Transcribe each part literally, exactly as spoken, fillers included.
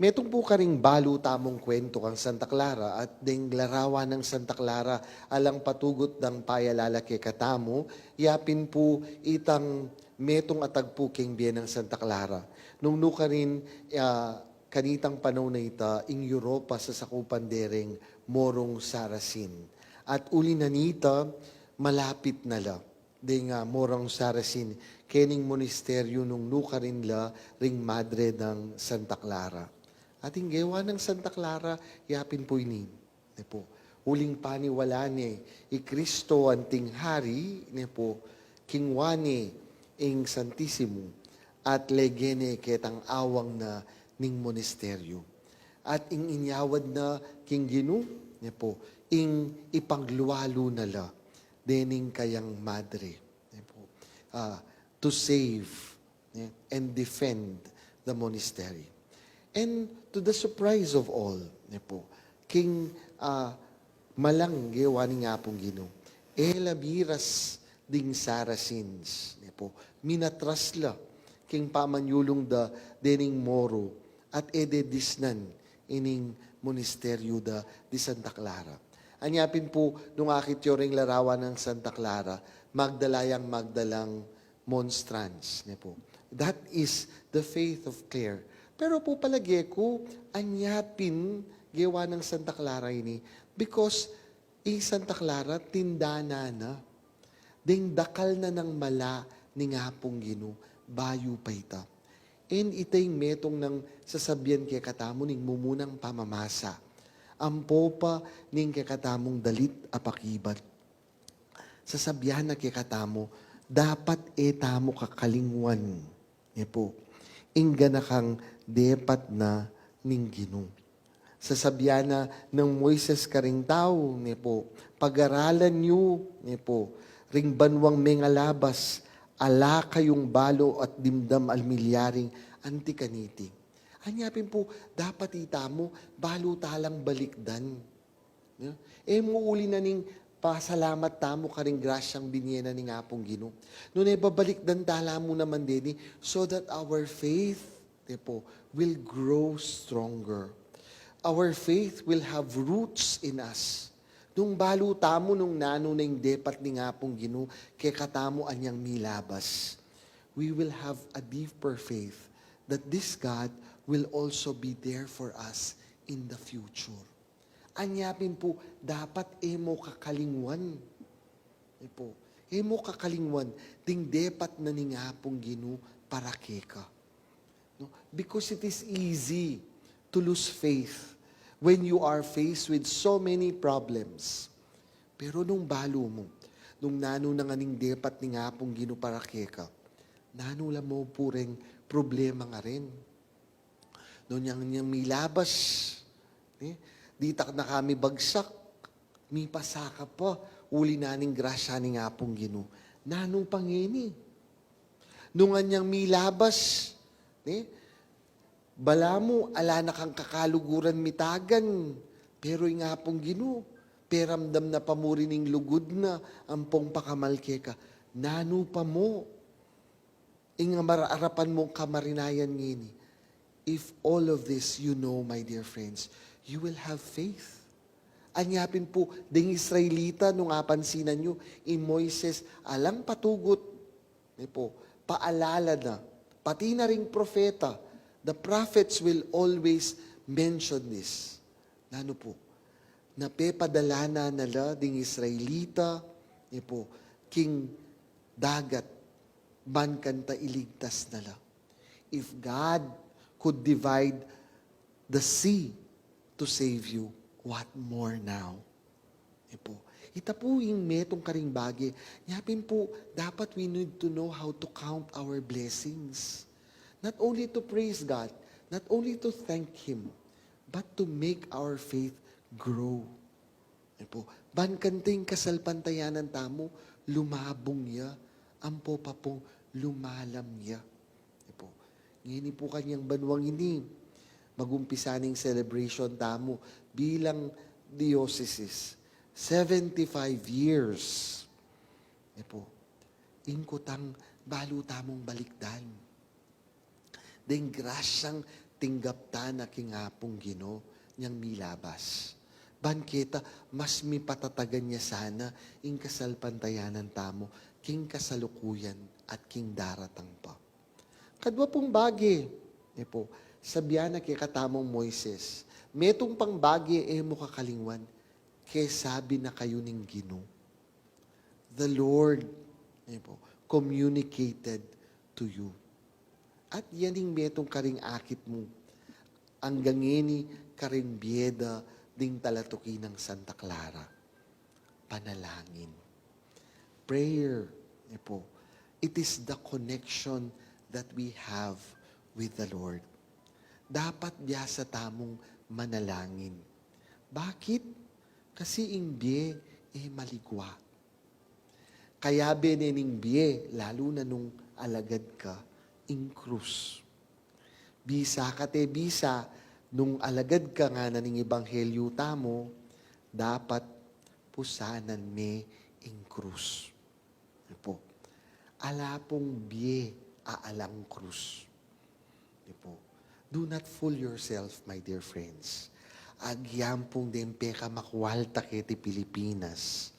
Metung pu karing balu tamung kuwentu kang Santa Clara at deng larawan nang Santa Clara alang patugut dang payalala kekatamu, yapin pu itang metung a tagpu keng bie nang Santa Clara. Nung nukarin, ah, kanitang panaun a ita, ing Europa sasakupan de ring Morong Saracen. At uli na nita, malapit na la deng, ah, Morong Saracen kening monasteryo nung nukarin la ring madre nang Santa Clara. At ing gewa nang Santa Clara, yapin pu ini, ne pu. Uling paniwala ne i Kristo anting hari, ne pu, kingwa ne ing Santisimo at lege ne ketang awang na ning monasteryo. At ing inyawad na king Ginu, ne pu, ing ipaglualu na la dening kayang madre, ne pu, ah, to save, ne, and defend the monastery. And to the surprise of all, ne pu, king, ah, malang gewa ning Apung Ginu, e la miras ding Saracens, ne pu, minatras la king pamanyulung da dening Moro at e de disnan ining monasteryo da di Santa Clara. Anya pin pu, nung akit yu ring larawan nang Santa Clara, magdala yang magdalang monstrance, ne pu. That is the faith of Clare. Pero pu, palage ku, anya pin gewa nang Santa Clara ini, because i Santa Clara, tindanan na ding dakal na nang mala ning Apung Ginu, bayu pa ita. And ita ing metung nang sasabian kekatamu ning mumunang pamamasa, ampo pa ning kekatamung dalit a pakibat. Sasabian na kekatamu, dapat e tamu kakalingwan, ne pu, ing ganakang depat na ning Ginu. Sasabian na nang Moises karing tau, ne pu, pagaralan yu, ne pu, ring banwang mengalabas, ala kayung balu at dimdam a milyaring anti kaniti. Anya pin pu, dapat itamu, balu talang balikdan. Ya? E mu uli na ning pasalamat tamu karing grasyang binie na ning Apung Ginu, nune babalikdan tala mu naman deni, so that our faith, ne pu, will grow stronger. Our faith will have roots in us. Nung balu tamu nung nanu na ing depat ning Apung Ginu kekatamu anyang milabas, we will have a deeper faith that this God will also be there for us in the future. Anya pin pu, dapat e mu kakalingwan, ne pu, e mu kakalingwan ding depat na ning Apung Ginu para keka. No? Because it is easy to lose faith when you are faced with so many problems. Pero nung balu mu nung nanu na ngan ing depat ning Apung Ginu para keka, nanu la mu pu reng problema ngeni? Nung inyang, inyang milabas, ne, ditak na kami bagsak, mipasaka pa, uli na ning grasya ning Apung Ginu. Nanu pa ngeni? Nung anyang milabas, ne, balamu ala na kang kakaluguran mitagan, pero ing Apung Ginu, peramdam na pa mu rin ing lugud na ampong pakamal keka. Nanu pa mu ing amar-, arapan mung kamarinayan ngeni? If all of this you know, my dear friends, you will have faith. Anya pin pu, ding Israelita, nung apansinan yu, i Moises, alang patugut, ne pu, paalala na, pati na ring propeta, the prophets will always mention this. Nanu pu? Na pepadala na na la ding Israelita, ne pu, king dagat, ban kanta iligtas na la. If God could divide the sea to save you, what more now? Ne pu. Ita pu ing metung karing bage. Nya pin pu, dapat we need to know how to count our blessings. Not only to praise God, not only to thank Him, but to make our faith grow. Ne pu. Ban kanta ing kasalpantayanan tamu, lumabung ya, ampo pa pung lumalam ya. Ne pu. Ngeni pu kanyang banwang ini, magumpisa ning celebration tamu bilang diocese. Seventy-five years. Ne pu. Ing kutang balu tamung balikdan ding grasyang tinggap ta na king Apung Ginu, inyang milabas. Ban keta, mas mipatatagan ya sana ing kasalpantayanan tamu king kasalukuyan at king daratang pa. Kadwa pung bage, e pu, sabian na kekatamung Moises, metung pang bage e mu kakalingwan, kesabi na kayu ning Ginu. The Lord, e pu, communicated to you. At yan ing metung karing akit mu, anggang ngeni karing bie da ding talatuki nang Santa Clara. Panalangin. Prayer, e pu, it is the connection that we have with the Lord. Dapat biasa tamung manalangin. Bakit? Kasi ing bie e maligwa. Kayabe ne ning bie, lalu na nung alagad ka, ing krus. Bisa ka te bisa, nung alagad ka ngana ning ebanghelyu tamu, dapat pusanan me ing krus. E pu. Ala pung bie a alang krus. E pu. Do not fool yourself, my dear friends. Agyan pung deng pekamakwalta keti Pilipinas,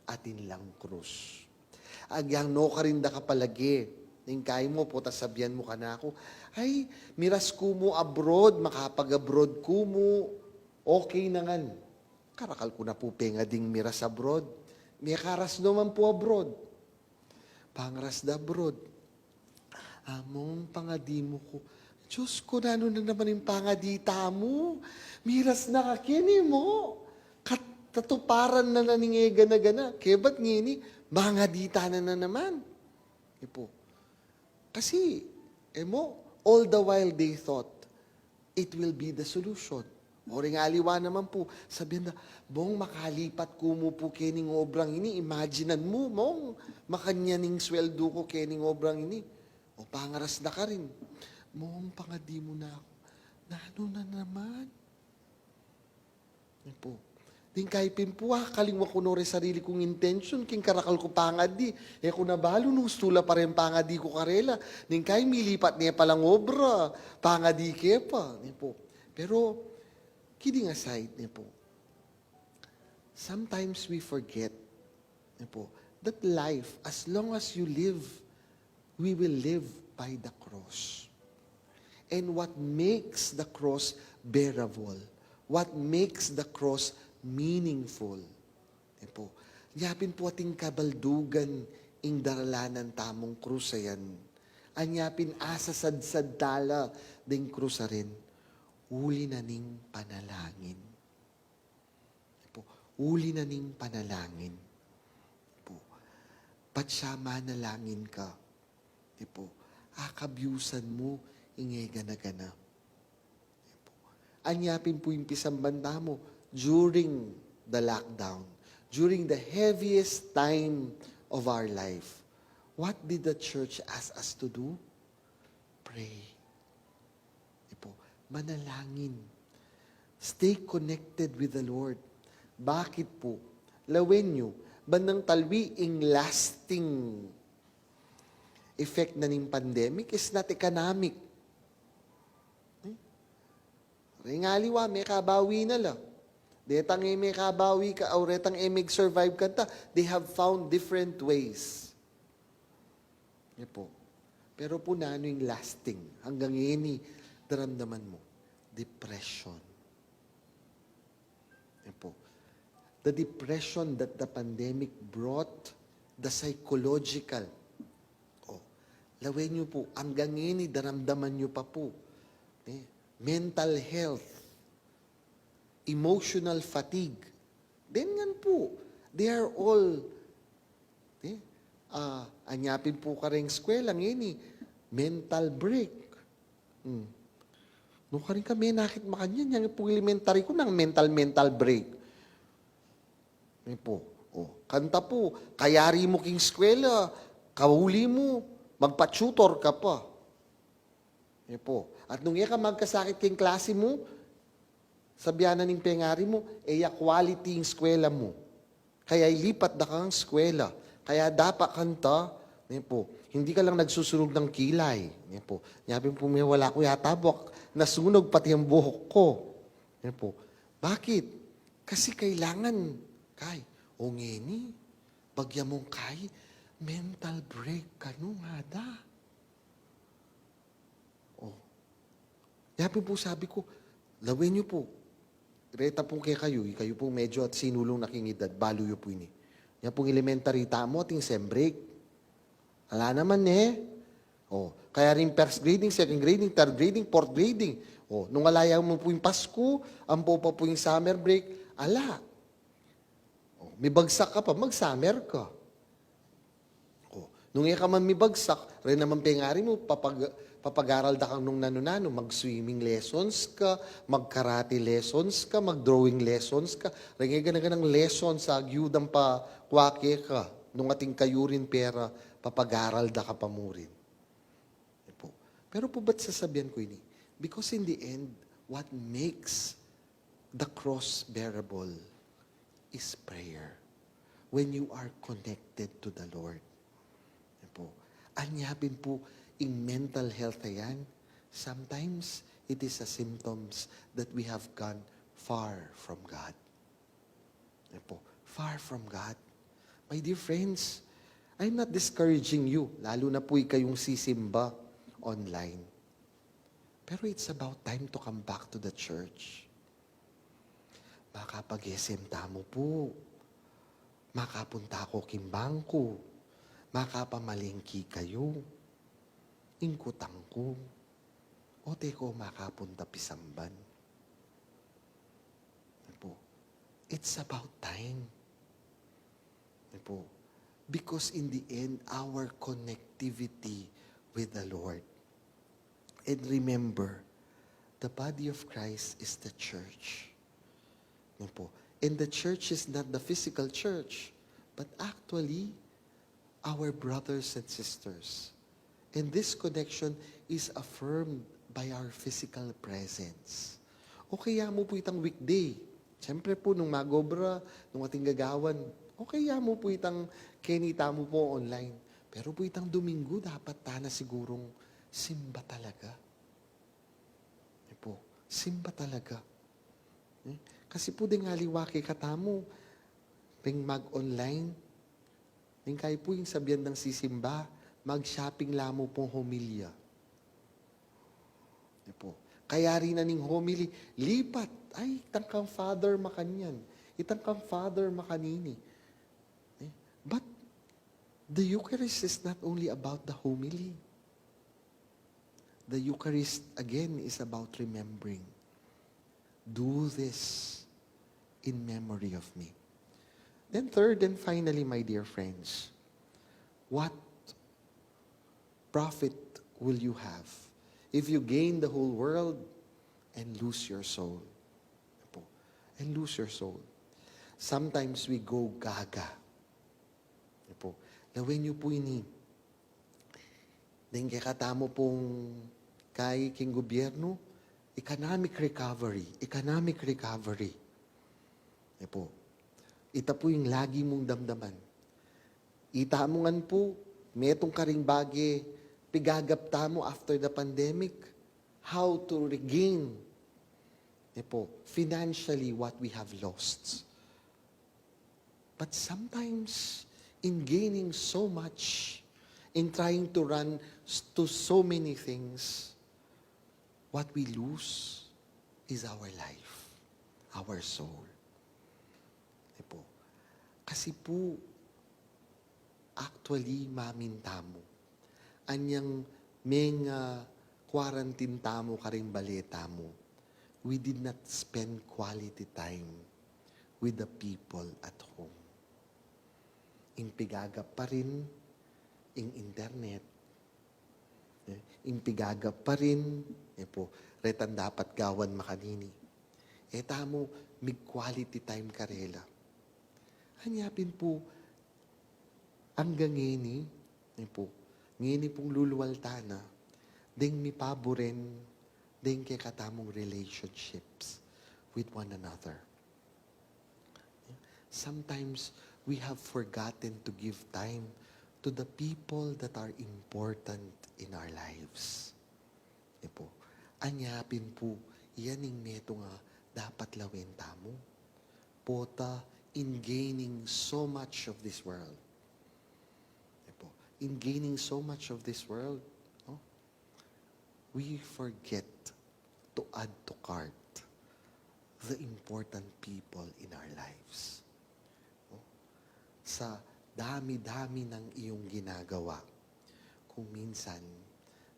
atin lang krus. Agyan no karin da kapalage, ning kai mu, pota sabian mu kanaku, "Ay, miras ku mu abroad, makapag-abroad ku mu, okay na ngan." Karakal ku na pu pengadi miras abroad. Mekaras no man pu abroad. Pangaras da abroad. Among pangadi mu ku. Diyos ku, nanu na naman ing pangadi tamu? Miras na ka keni mu. Katatuparan na na ning e gana-gana. Kebat ngeni, mangadi ta na na naman. E pu. Kasi, e mu, all the while they thought, it will be the solution. O ring aliwa naman pu, sabian da, "Bong, makalipat ku mu pu kening obrang ini, imaginan mu, Bong, makanyan ing sweldu ku kening obrang ini." O pangaras da karin, "Bong, pangadi mu na ku." Nanu na naman? E pu. Ding kai pin pu, ah, kalingwan ku no re sarili kung intention, king karakal ku pangadi. E ku na balu nung ustu la pa ring pangadi ku karela. Ding kai milipat ne palang obra, pangadi ke pa. E pu. Pero, kidding aside, e pu. Sometimes we forget, e pu, that life, as long as you live, we will live by the cross. And what makes the cross bearable, what makes the cross meaningful, e pu, nya pin pu atin kabaldugan ing daralanan tamung krus a yan. Anya pin asasadsad tala ding krus a rin, uli na ning panalangin. E pu, uli na ning panalangin. E pu, patsa manalangin ka. E pu, akabyusan mu ing e gana-gana. E pu, anya pin pu ing pisamban tamu during the lockdown, during the heaviest time of our life. What did the church ask us to do? Pray. E pu, manalangin. Stay connected with the Lord. Bakit pu? Lawen yu, ban nang talwi ing lasting effect na ning pandemic is not economic. E? Ring aliwa, mekabawi na la. Detang e mekabawi ka, o retang e meg-survive kanta, they have found different ways. E pu. Pero pu, nanu ing lasting? Anggang ngeni, daramdaman mu. Depression. E pu. The depression that the pandemic brought, the psychological. O, lawen yu pu, anggang ngeni, daramdaman yu pa pu. E, mental health, emotional fatigue. Then ngan pu, they are all, e, ah, anya pin pu kareng eskwela ngeni, mental break. Hmm. Nukarin ka menakit makanyan, yang pu elementary ku nang mental, mental break. E pu. O, kanta pu, kayari mu king eskwela, kauli mu, magpa-tutor ka pa. E pu. At nung e ka magkasakit king klase mu, sabian na ning pengari mu, e ya quality ing eskwela mu. Kaya ilipat da kang eskwela. Kaya dapat kanta, e pu, hindi ka lang nagsusunog ng kilay. E pu. Nya pin pu, mewala ku yata buak Nasunog pati ang buhok ko. Yan po. Bakit? Kasi kailangan, kay, o ngeni, bagya mong kay, mental break ka nu ngada. O. Yapin po sabi ko, lawen yu po. Reta po kekayu, ikayu po medyo at sinulung na king edad, balu yu po ini. Yan pong elementary tamu, ating sem break. Ala naman, e. O, kaya rin first grading, second grading, third grading, fourth grading. O, nung ala ya mu pu ing Pasku, ampo pa pu ing summer break, ala. O, mibagsak ka pa, mag-summer ka. O, nung e ka man mibagsak, ren naman pengari mu, papag-, papag-aral da kang nung nanu-nanu, mag-swimming lessons ka, mag-karate lessons ka, mag-drawing lessons ka, ren e gana-ganang lessons, agyudan pa kua keka, nung atin kayuring pera, papag-aral da ka pa murin. Yan po. Pero po, ba't sasabian ku ini? Because in the end, what makes the cross bearable is prayer. When you are connected to the Lord. Yan po. Anya pin po, ing mental health a yan, sometimes it is a symptoms that we have gone far from God. Yan po. Far from God. My dear friends, I'm not discouraging you, lalo na po ikayung sisimba online. Pero it's about time to come back to the church. Makapag-S M tamu pu. Makapunta ku king bangku. Makapamalengki kayu. Ing kutang ku. O, te ko makapunta pisamban. Yan po. It's about time. Yan po. Because in the end, our connectivity with the Lord. And remember, the body of Christ is the church. Yan po. And the church is not the physical church, but actually, our brothers and sisters. And this connection is affirmed by our physical presence. Okay ya mu pu itang weekday. Siyempre po, nung mag-obra, nung ating gagawan, okay ya mu pu itang keni tamu po online. Pero po itang Domingo, dapat tana sigurung simba talaga. Yan po, simba talaga. Eh, kasi po deng aliwa kekatamu, deng mag-online, deng kayi po ing sabian dang sisimba, mag-shopping la mu pung homilya. Yan po. Kayari na ning homily, lipat. Ay, itang kang Father makanyan. Itang kang Father makanini. Eh, but the Eucharist is not only about the homily. The Eucharist, again, is about remembering. Do this in memory of me. Then third and finally, my dear friends, what profit will you have if you gain the whole world and lose your soul? Yan po. And lose your soul. Sometimes we go gaga. Yan po. Lawen yu po ini. Deng kekatamu pung kayi king gobyernu, economic recovery, economic recovery. Yan po. Ita po ing lagi mung damdaman. Ita mu ngan po, metung karing bage pigagap tamu after the pandemic, how to regain, yan po, financially what we have lost. But sometimes, in gaining so much, in trying to run s-, to so many things, what we lose is our life, our soul. Yan po. Kasi po, actually, maminta mu. Anyang meng, ah, quarantine tamu karing bale tamu, we did not spend quality time with the people at home. Ing pigagap pa rin, ing internet, eh, ing pigagap pa rin, e po, retang dapat gawan makanini. E tamu mig-quality time karela. Anya pin po, anggang ngeni, e po, ngeni pung lulual tana, deng mipaburen, deng kekatamung relationships with one another. Sometimes we have forgotten to give time to the people that are important in our lives. Yan po. Anya pin pu, yan ing metung a dapat lawen tamu. Pota in gaining so much of this world. Yan pu, in gaining so much of this world, no? We forget to add to cart the important people in our lives. No? Sa dami-dami ng iyong ginagawa, kung minsan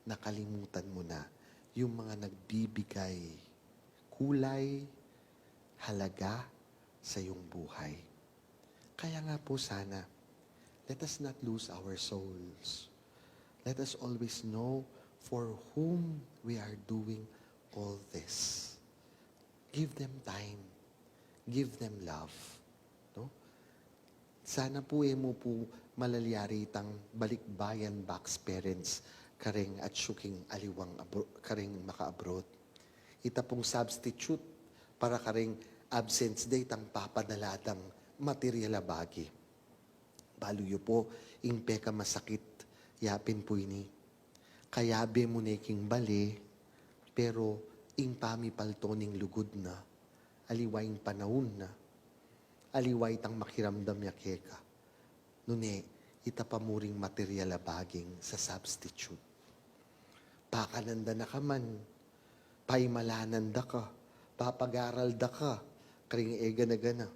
nakalimutan mo na yung mga nagbibigay kulay, halaga sa iyong buhay. Kaya nga po sana, let us not lose our souls. Let us always know for whom we are doing all this. Give them time. Give them love. No? Sana po e mu po malalyari itang balikbayan box parents kareng atyu king aliwang abro-, kareng maka-abroad. Ita pung substitute para kareng absence day itang papadala dang material a bage. Balu yu po, ing pekamasakit, yapin pu ini. Kayabe mu ne king bale, pero ing pamipalto ning lugud na, aliwa ing panaun na, aliwa itang makiramdam ya keka. Nune, ita pa mu ring material a bageng sa substitute. Pakanan da na ka man, paimalanan da ka, papagaral da ka, karing e gana-gana.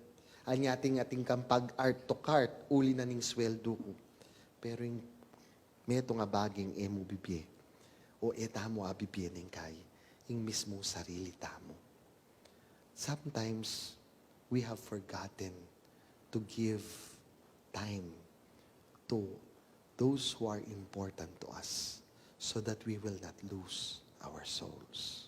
Anya atin-atin kang pag-art to cart, uli na ning sweldu ku. Pero ing metung a bageng e mu bibie, o e tamu abibie ning kai, ing mismung sarili tamu. Sometimes, we have forgotten to give time to those who are important to us so that we will not lose our souls.